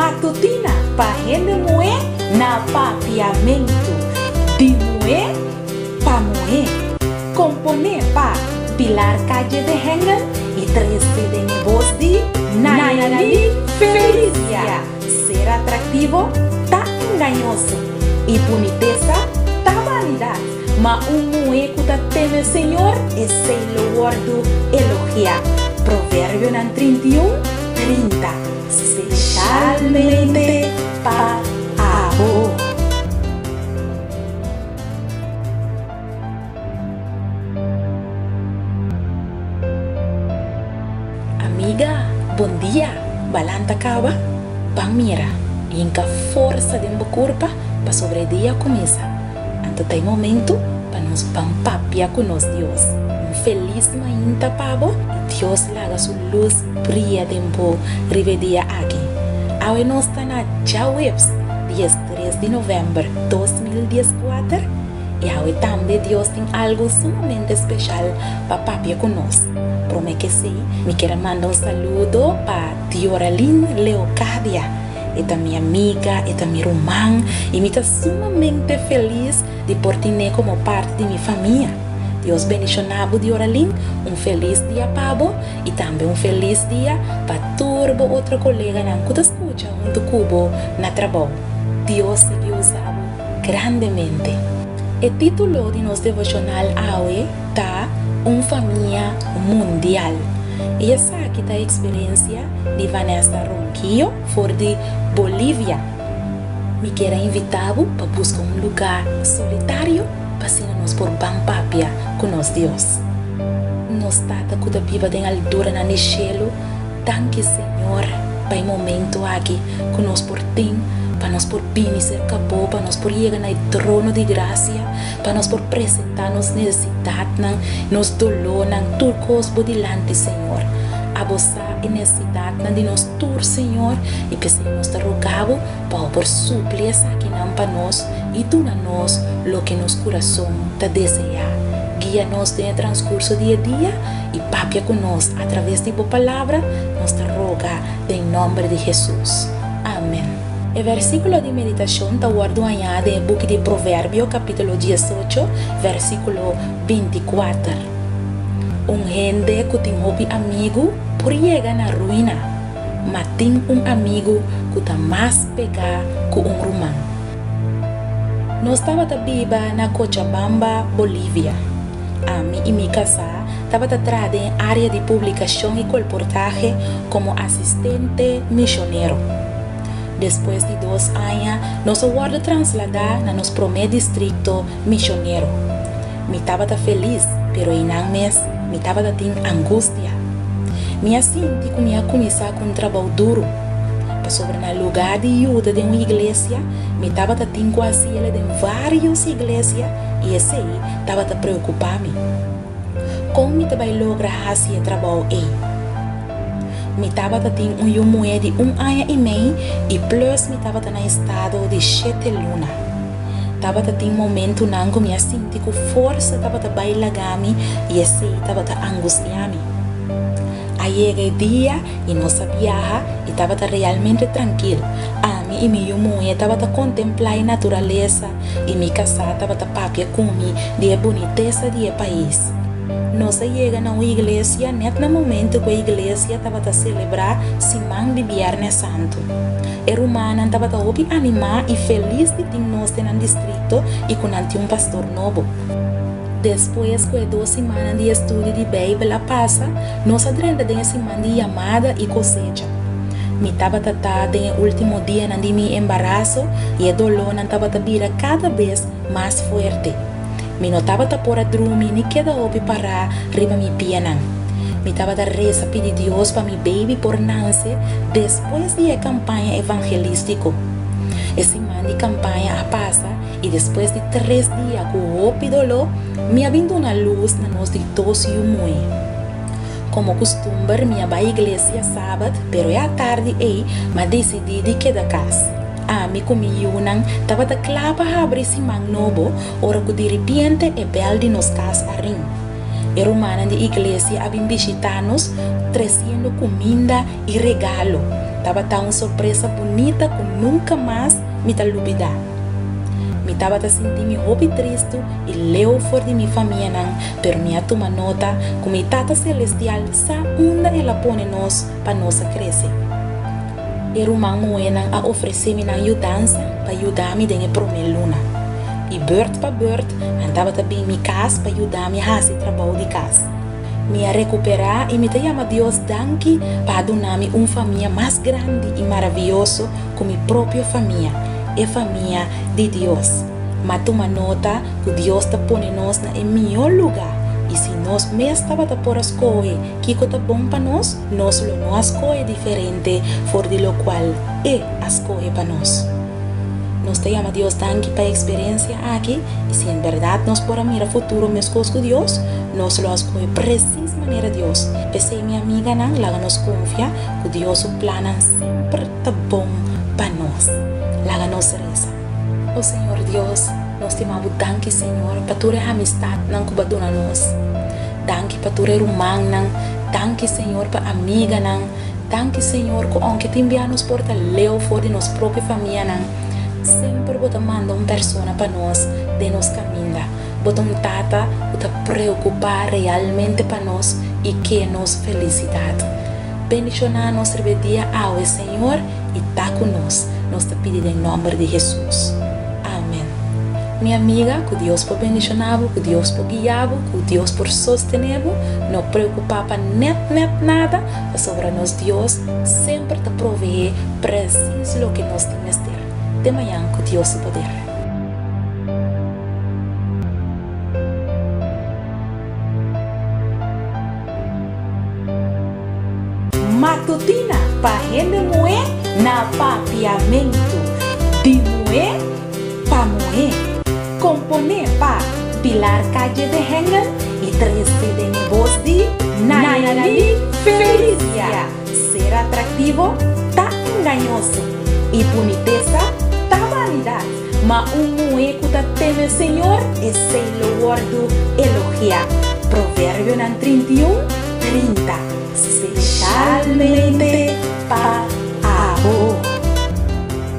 Matutina pa hende muhé na Papiamentu. Di muhé pa muhé. Komponé pa Pilar Calle de Hengel i trese den e bos di Nayali Felicia. Ser atraktivo ta engañoso i bunitesa ta banidat, ma un muhé ku ta teme Señor, esei lo wòrdu elogiá. Proverbionan 31, 30. Speshalmente pa abo. Amiga, bon dia! Balanta kaba? Ban mira, yinka forsa den bo kurpa pasobra e dia a kuminsá. Anto ta e momentu pa nos ban papia ku nos Dios. Un felis mainta pa bo i Dios laga su lus bria den bo riba e dia aki. Awe nos ta na djaweps, 13 di novèmber 2014, i awe tambe Dios tin algu sumamente speshal pa papia ku nos. Promé ke esei, mi kier a manda un saludo pa Dioralyn Leocadia. E ta mi amiga, e ta mi ruman i mi ta sumamente felis di por tin'é komo parti di mi famia. Dios bendishoná bo Dioralyn, un felis dia pa bo i tambe un felis dia pa tur bo otro koleganan ku ta skucha huntu ku bo na trabou. Dios sigui usa bo grandemente. E título di nos devoshonal awe ta Un Famia Mundial i esaki ta eksperensia di Vanessa Ronquillo for di Bolivia. Mi kier a invitá bo pa buska un lugá solitario pa asina nos por ban papia ku nos Dios. Nos Tata ku ta biba den alduranan di shelu, danki Señor pa e momento aki ku nos por tin pa nos por bini serka Bo, pa nos por yega na e trono di grasia, pa nos por presentá nos nesesidatnan, nos dolónan, tur kos Bo dilanti Señor. Abo sa e nesesidatnan di nos tur, Señor, i p'esei nos ta roga Bo pa Bo por supli esakinan pa nos i duna nos loke nos kurason ta deseá. Guia nos den e transkurso di e dia i papia ku nos atraves di Bo Palabra, nos ta roga den nòmber di Hesus. Amen. E versíkulo di meditashon ta wòrdu hañá den e buki di Proverbio kapítulo 18, versíkulo 24. Un hende ku tin hopi amigu por yega na ruina, ma tin un amigu ku ta mas pegá ku un ruman. Nos tabata biba na Cochabamba, Bolivia. Ami i mi kasá tabata traha den e área di publikashon i kolportahe komo asistente mishonero. Despues di dos aña, nos a wòrdu trasladá na nos promé distrikto mishonero. Mi tabata felis, pero einan mes mi tabata tin angustia. Mi a sinti ku mi a kuminsá ku un trabou duru, pasobra na lugá di yuda den un iglesia, mi tabata tin ku hasi el den vários iglesia i esei tabata preokupá mi. Kon mi ta bai logra hasi e trabou ei? Mi tabata tin un yu muhé di un aña i mei i plùs mi tabata na estado di shete luna. Tabata tin momentunan ku mi a sinti ku forsa tabata bai laga mi i esei tabata angustiá mi. A yega e dia i nos a biaha i tabata realmente trankil. Ami i mi yu muhé tabata kontemplá e naturalesa i mi kasá tabata papia ku mi di e bunitesa di e pais. Nos a yega na un iglesia nèt na momentu ku e iglesia tabata selebrá siman di Bièrnè Santu. E rumannan tabata hopi animá i felis di tin nos den nan distrikto i ku nan tin un pastor nobo. Despues ku e dos simannan di estudio di Beibel a pasa, nos a drenta den e siman di yamada i kosecha. Mi tabata ta den e último dianan di mi embaraso i e dolónan tabata bira kada bes mas fuerte. Mi no tabata por a drumi ni keda hopi pará riba mi pianan. Mi tabata resa pidi Dios pa mi baby por nanse despues di e kampaña evangelístiko. E siman di kampaña a pasa i despues di tres dia ku hopi doló, mi a bin duna lus na nos di dos yu muhé. Komo kustumber mi a bai iglesia sabat, pero e atardi ei m'a disidí di keda kas. Ami ku mi yunan tabata kla pa habri siman nobo ora ku diripiente e bèl di nos kas a rin. E rumannan di iglesia a bin bishitá nos tresiendo kuminda i regalo. Tabata un sorpresa bunita ku nunka mas mi ta lubidá. Mi tabata sinti mi hopi tristu i leu for di mi famianan, pero mi a tuma nota ku mi Tata Selestial sa unda el a pone nos pa nos a krese. E ruman muhénan a ofresé mi nan yudansa pa yuda mi den e promé luna. I bùrt pa bùrt nan tabata bin mi kas pa yuda mi hasi trabou di kas. Mi a rekuperá i mi ta yama Dios danki pa a duna mi un famia mas grandi i maravioso ku mi propio famia, e famia di Dios. M'a tuma nota ku Dios ta pone nos na e mihó lugá i si nos mes tabata por a skohe kiko ta bon pa nos, nos lo no a skohe diferente for di lokual E a skohe pa nos. Nos ta yama Dios danki pa e eksperensia aki i si en bèrdat nos por a mira futuro meskos ku Dios, nos lo a skohe presis manera Dios. P'esei mi amiganan, laga nos konfia ku Dios su plannan semper ta bon pa nos. Laga nos resa. O Señor Dios, nos ta yama Bo danki Señor pa tur e amistatnan ku Bo a duna nos. Danki pa tur e rumannan. Danki Señor pa amiganan. Danki Señor ku ounke tin bia nos por ta leu for di nos propio famianan, semper Bo ta manda un persona pa nos den nos kaminda. Bo ta un Tata ku ta preokupá realmente pa nos i ke nos felisidat. Bendishoná nos riba e dia awe, Señor, i ta ku nos. Nos ta pidi den nòmber di Hesus. Amen. Mi amiga, ku Dios por bendishoná bo, ku Dios por guia bo, ku Dios por sostené bo. No preokupá pa nèt nèt nada, pasobra nos Dios semper ta proveé presis loke nos tin mester. Te mañan ku Dios su poder. Matutina pa hende muhé na Papiamentu, di muhé pa muhé. Komponé pa Pilar Calle de Hengel i trese den e bos di Nayali Felicia. Ser atraktivo ta engañoso i bunitesa ta banidat, ma un muhé ku ta teme Señor, esei lo wòrdu elogiá. Proverbionan 31, 30. Speshalmente pa abo.